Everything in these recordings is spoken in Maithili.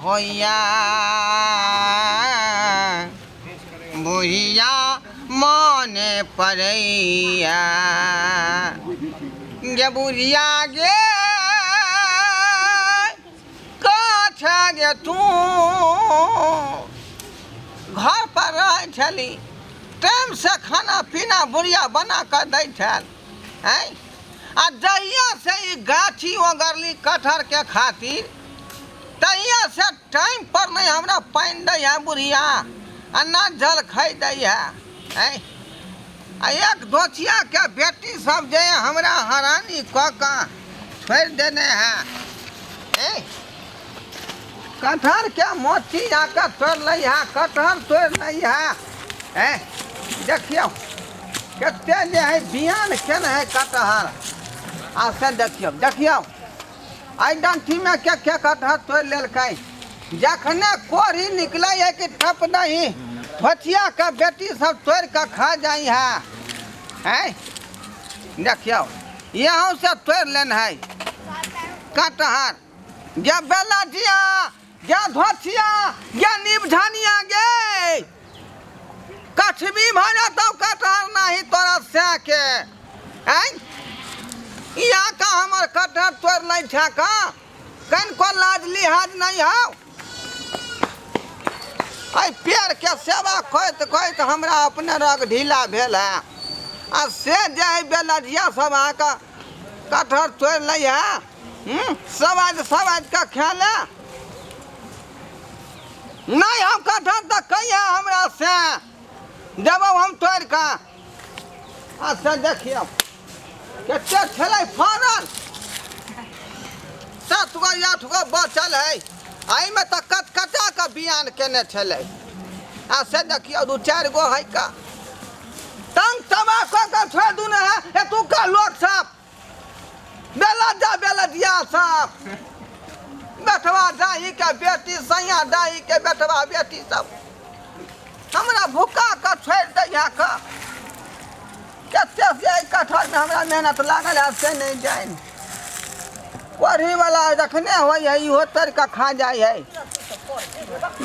होइया बुढ़िया मन पड़ैया गे बुढ़िया गे कछ गे तू घर पर रहै छली टाइमसँ खाना पीना बुढ़िया बना कऽ दै छल आँय आ जहियासँ ई गाछी ओगरली कटहरके खातिर तहियासँ टाइम पर नहि हमरा पानि दै है बुढ़िया आ न जलखै दै है आँय आ एक दोचियाके बेटी सब जे हमरा हरानी कऽ कऽ छोड़ि देने है ए कटहरके मोची आके तोड़ि लै है कटहर तोड़ि लै है ए देखियौ कते जे है बियान केने है कटहर आ से देखियौ देखियौ एहि डंठीमे के के कटहर तोड़ि लेलकै जखने कोढ़ी निकलै है कि ठप नहीं धोतियाके बेटी सब तोड़ि कऽ खा जाइ है हैं देखियौ यहाँ से तोड़ि लेन है कटहर गे बेलटिया गे धोतिया गे निबझनिया गे कछबी भऽ जेतौ कटहर नहीं तोरा से के आँय यहाँ का हमर कटहर तोड़ि लै छै का कनिको लाज लिहाज नहीं हौ एहि पेड़के सेवा करैत करैत हमरा अपने रग ढीला भेल है आ से जे है बेलजिया सब अहाँके कटहर तोड़ि लै है सब आज सब आज का ख्याल है नहीं हम कटहर तऽ कहिया हमरा से देबौ हम तोड़ि कऽ आ से देखियौ कते छलै फड़ल 7 गो 8 गो बचल है एहिमे तऽ कत कटा कऽ बियान केने छलै आ से देखियौ 2 4 गो है का तंग तबाह कऽ कऽ छोड़ि दूने है एतुका लोक सब बेलज्जा बेलजिया सब बेटवा डाही के बेटी सैया डाही के बेटवा बेटी सब हमरा भूखा कऽ छोड़ि दै है कऽ कते से एहि कटहरमे हमरा मेहनत लागल है से नहि जानि कोढ़ीवला जखने होइ है इहो तोड़ि कऽ खा जाइ है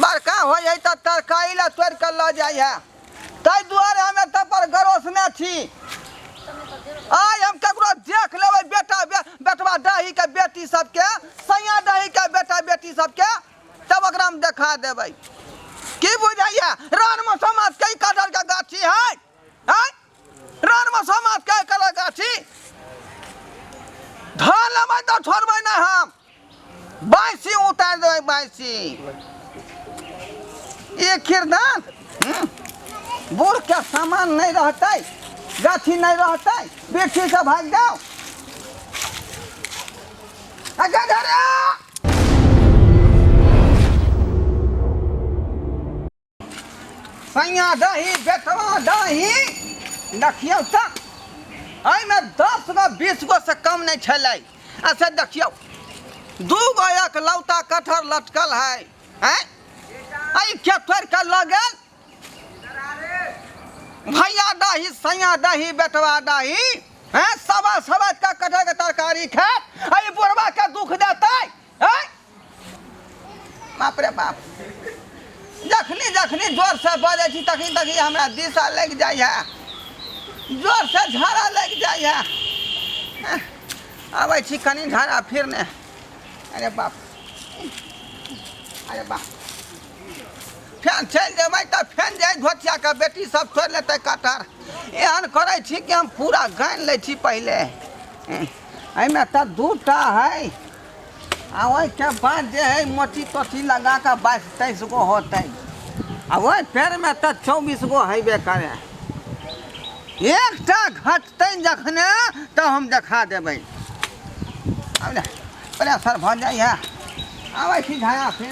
बड़का होइ है तऽ तरकारी लए तोड़ि कऽ लऽ जाइ है ताहि दुआरे हम एतऽ पर गरोसने छी आइ हम ककरो देख लेबै बेटा बेटवा दही के बेटी सबके सैया दही के बेटा बेटी सबके तब ओकरा हम देखा देबै की बुझाइया रानमे समाज के कटहर के गाछी है हैं रानमे समाज के कटहर गाछी धऽ लेबै तऽ छोड़बै नहि हम बाइसी उतारि देबै बाइसी एक खिरदान बूढ़ के सामान नहीं रहतै गाछी नहीं रहतै बेटी से भाग जाओ अगे धरे सैया दही बेटवा दही देखियौ तऽ एहिमे 10 गो 20 गो से कम नहि छलै आ से देखियौ 2 गो एक लौता कटहर लटकल है हैं एहि के तोड़ि कऽ लऽ गेल भैया दही सैया दही बेटवा दही हैं सवा सवा का कटहर के तरकारी खायत एहि बुढ़वा के दुख देतै हैं बाप रे बाप जखनी जखनी जोरसँ बजै छी तखनी तखनी हमरा दिशा लागि जाइ है जोरसँ झाड़ा लागि जाइ है आबै छी कनि झाड़ा फिरने अरे बाप अरे बाप फेन चलि जेबै तऽ फेन जे धोतियाके बेटी सब तोड़ि लेतै कटहर एहन करै छी कि हम पूरा गानि लै छी पहिले एहिमे तऽ 2 टा है आ ओहिके बाद जे है मोची तोची लगा कऽ 22 23 गो होतै आ ओहि पेड़मे तऽ 24 गो हेबे करे एकटा घटतै जखने तऽ हम देखा देबै आब ने प्रेशर भऽ जाइ है आबै छी झाड़ा फिर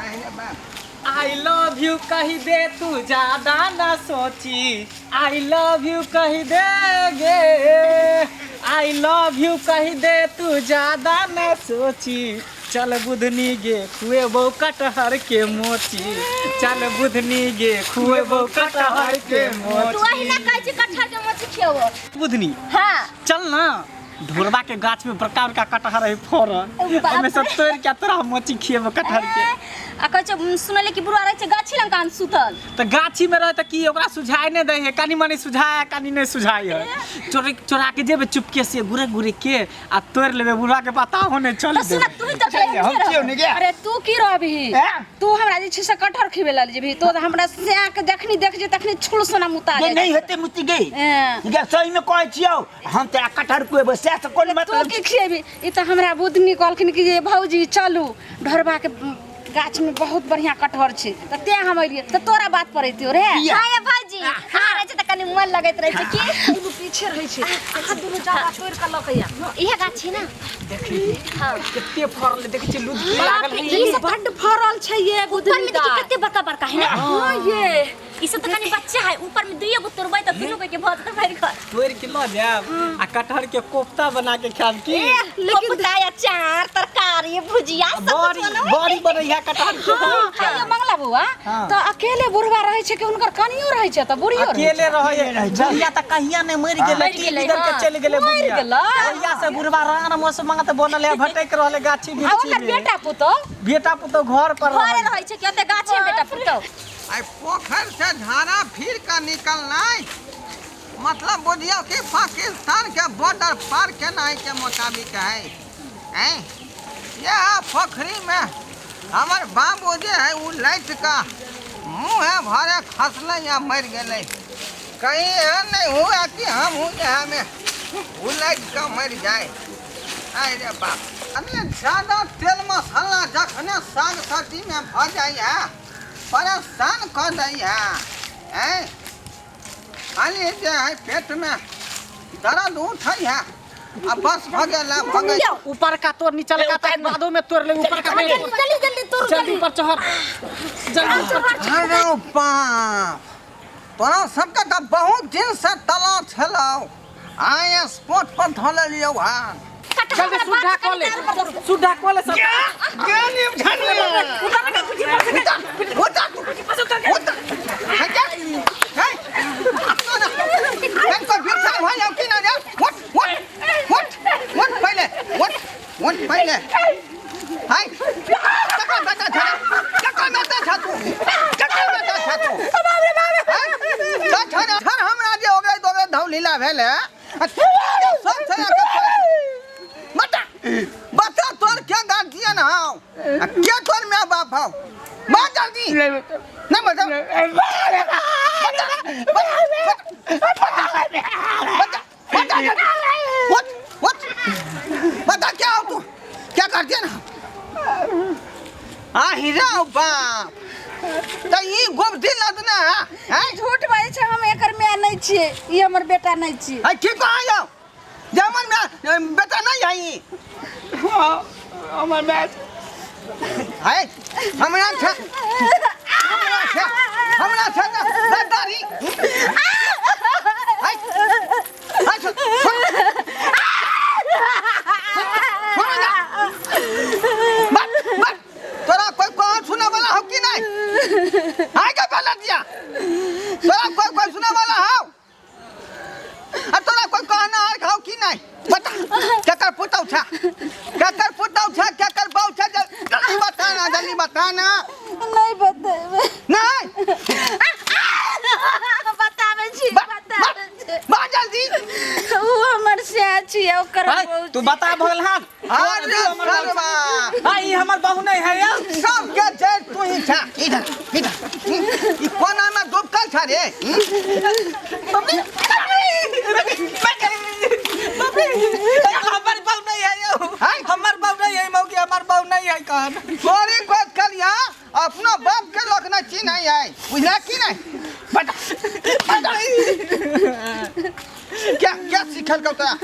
आइ बाप I love you कही दे तू ज्यादा ना सोची I love you कही दे गे I love you कही दे तू ज्यादा ना सोची चल बुधनी गे खुएबो कटहर के मोची चल बुधनी गे खुएबो कटहर के तू अहिना मोची कहै छी कटहर के मोची खियाबो बुधनी हाँ चल ना ढोरबा के गाछ में बड़का बड़का कटहर है फड़ल। बाप। ओहिमे से तोड़ के तोरा हम मोची खिएबो कटहर के। आ कहै छै सुनले कि बुढ़वा रहै छै गाछी लंका में सुतल। तऽ गाछी में रहे तऽ की ओकरा सुझाय नहि दै है, कनी मनी सुझाय कनी नहि सुझाय है। चोरी चोरा के जेबै चुपके से घुरे घुरे के आ तोड़ लेबै, बुढ़वा के पता होने चल तऽ सुन तू ही तऽ हम छियौ ने गे। अरे तू की रहबिही? हैं? तू हमरा जे छै से कटहर खिबे लए जेबही तो हमरा से के जखनी देख जे तखनी छुल सोना मुता गे जाय। नहीं हेतै मुति गे। हैं। गे सही में कहै छियौ, हम तोरा कटहर खुएबो सएह से कोन तू मतलब। की खिएबी? ई तऽ हमरा बुधनी कहलखिन कि जे भौजी चलू ढोरबा के गाछ में बहुत बढ़िया कटहर छै, तऽ तें हम एलियै तऽ तोरा बात पर अइतियौ रे। किया? हाँ ये भौजी, हाँ रहै छै तऽ कनी मन लगैत रहै छै की। दुनू पीछे रहै छै, अहाँ दुनू जाबा तोड़ि कऽ लऽ कऽ आ। इहे गाछ छै ना? हाँ। कते फड़ल देखै छियै, लुदकी लागल है। ई बड्ड फड़ल छै ये ऊपर बुधनी में देखी दाइ। कते बड़का बड़का है ना? हाँ ये। ई सब तऽ कनी बच्चा है, ऊपर में दुइयो गो तोड़बै तऽ दुनू के भऽ जेतै भरि घर। तोड़ के लऽ जायब आ कटहर के कोफ्ता बना के खायब की। लेकिन कोफ्ता, अचार, तरकारी, भुजिया सब कुछ बड़ी बनबै। बड़ी बनैया कटहर के। हाँ ये मंगला बउआ, तऽ अकेले बुढ़वा रहै छै कि हुनकर कनियो रहै छै तऽ बुढ़ियो रहै छै? अकेले रहै है बुढ़िया तऽ कहिया नहि मरि गेलै, मरि तीन गेलै, इधर के हाँ। चलि गेलै मरि बुढ़िया। गेलै? बुढ़िया से बुढ़वा रान मौसम मांगत बनल है, भटक रहल है गाछी आ बिरछी ओकर में। बेटा पुतोह? बेटा पुतोह घर पर घरे रहै। रहै छै कि ओते गाछे में बेटा पुतोह? आइ पोखरि से धारा फिर कऽ निकलनाइ मतलब बुझियौ कि पाकिस्तान के बॉर्डर पार केनाइ के मोताबिक है। हैं यह पोखरी में हमर बाबू जे है उ लाइट का मुँह भरे खसलै या मरि गेलै। कहीं एहन नहीं हुआ कि हम हूँ जे हमें उ लाइट का मरि जाए। आइ रे बाप, अरे ज्यादा तेल मसाला जखने साग सब्जी में भऽ जाइ है परेशान कऽ दै है। हैं खाली जे है पेट में दर्द उठै है आ बस भऽ गेल, भऽ गेल। ऊपर का तोड़, नीचा का तक बादो में तोड़ ले, ऊपर का तोड़। जल्दी जल्दी तोड़, जल्दी ऊपर चढ़, जल्दी ऊपर चढ़। अरे बाप, तोरा सबके तऽ बहुत दिन से तला छलौ, आइ स्पॉट पर धऽ लेलियौ हन। जल्दी सुधा कऽ ले, सुधा कऽ ले सब। हमरा जे ओगरे दोगरे धौलीला भेल है सब बता बता, तोर के गार्जियन हौ आ के तोर my बाप हौ? बा जल्दी नहीं बता, बता what what बता क्या हो तू, क्या गार्जियन हौ? आ हीरा बाप, त ई गोबदी लदना है। झूठ बाजै छै, हम एकर माय नहि छियै, ई हमर बेटा नहि छियै। है की कहा जाओ जमन में बेटा नहीं है ई? हमर माय है हमरा छै, हमरा छै, हमरा छै ने गद्दारी। है है सुन सुन ना, बस बस, तोरा कोई कहाँ सुने वाला हो कि नहीं? आय के पहले दिया तोरा कोई कोई सुने वाला हो आ तोरा कोई कहना आर खाओ कि नहीं? बता केकर पुतौ छा, केकर पुतौ छा, केकर बहू छा? जल्दी बता ना, जल्दी बता ना। नहीं बतेबै। नहीं बताबै छी, बताबै छी। बा जल्दी। उ हमर सैह छियै, ओकर हाय, बहू तू बता भगल हां। अरे सरवा, हां ई हमर बहू नहीं है यार। सबके जड़ तू ही छा। इधर इधर ई कोना में डुबकल छा रे? हमर बहू नहीं है यौ। हाय। हमर बहू नहीं है मौकी, हमर बहू नहीं है कहन। तोरी गोद कलिया अपनो बाप के लोग न चिन्है है, बुझला कि नहीं? बता बता, क्या क्या सिखल कौ तोरा?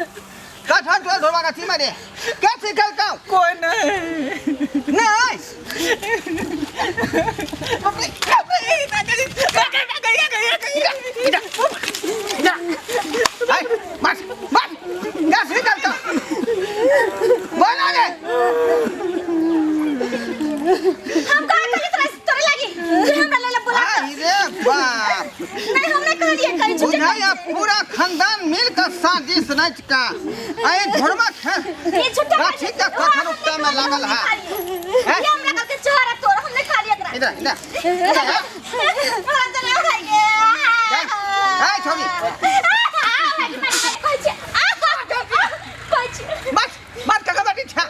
कठहर तोरा धोबा गाछी में रे क्या सिखल कौ? कोई नहीं। नहीं हाय, बस बस, क्या सिखल कौ? बोला रे। हम कहाँ कहलियै तोरा तोरे लागी जे हमरा लेले बोला? हाय रे बाप, नहीं, हम नहीं कहलियै कहीं झूठ। बुझाइया पूरा खानदान मिल कर साजिश रच का अरे ढोरमा खे ये झूठा गाछी के कठर उपटा में लागल है। ये हमरा कल के चोरा तोड़ हम नहीं खा लिया एकरा। इधर इधर इधर आ। हमरा तो नहीं खाएंगे। जा। ए छोरी कहै छी, आ, कहै छी, बस बात कका बेटी छा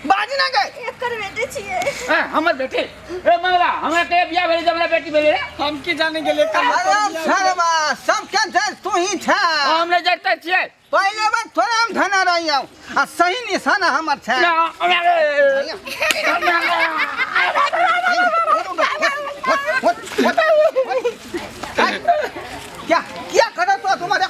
बाजी ना गए एकर बेटे छियै। ए, हमर बेटी ए मंगला हमरा के बियाह भेलै जे हमरा बेटी भेलै रे हम की जाने गेलियै कहाँ अरे पर बियाह भेलै। सरवा सबके जज तू ही छा हम नहि जड़ते छियै पहले बार थोड़ा हम धना रही आऊं आ सही निशाना हमर छे ना हमरा क्या क्या करो तो तुम्हारे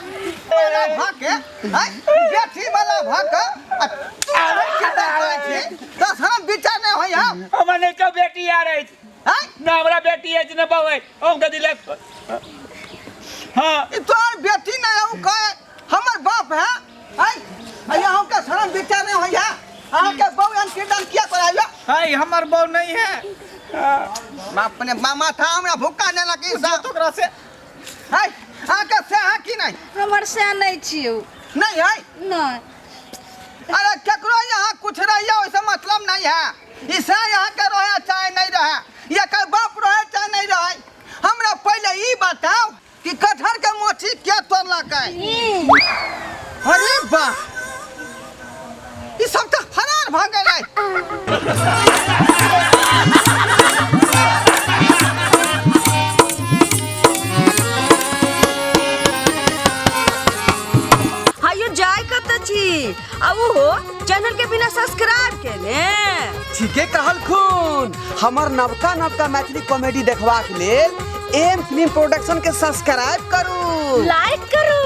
वाला भाग के हैं? बेटी वाला भाग के आ तू चिंता करै छी दस हम विचार नहीं होई हम हमर नहि के बेटी आर अछि हैं? ना हमरा बेटी अछि ना बहू अछि हम कथी ले हाँ ई तोर बेटी नहीं हूँ कहे हमर बाप है हैं? आ यहाँ के शरम विचार नहीं होई है अहाँ के बहू एहन किरदार किया कराइयो हाय हमर बहू नहीं है बाप ने मामा था हमरा भुक्का देलक ई सब तो ओकरा से है अहाँ के से है कि नहीं हमर से नहीं छियौ नहीं है नहीं अरे केकरो यहाँ कुछ रहिए वैसे मतलब नहीं है इसे यहाँ के रहे चाहे नहीं रहे ये के बाप रहे चाहे नहीं रहे हमरा पहले ई बताओ कि कटहर के मोची के तोड़लक है अरे वाह ई सब तो फरार भऽ गेलै हायो जाय कत छी आ उहो चैनल के बिना सब्सक्राइब केने। ठीके कहलखुन हमर नवका नवका मैथिली कॉमेडी देखबाक लेल एम फिल्म प्रोडक्शन के सब्सक्राइब करू, लाइक करू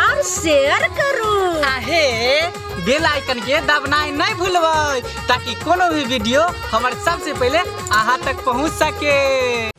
और शेयर करू। आहे बेल आइकन के दबनाइ नहीं भूलबै ताकि कोनो भी वीडियो हमर सबसे पहले अहाँ तक पहुँच सके।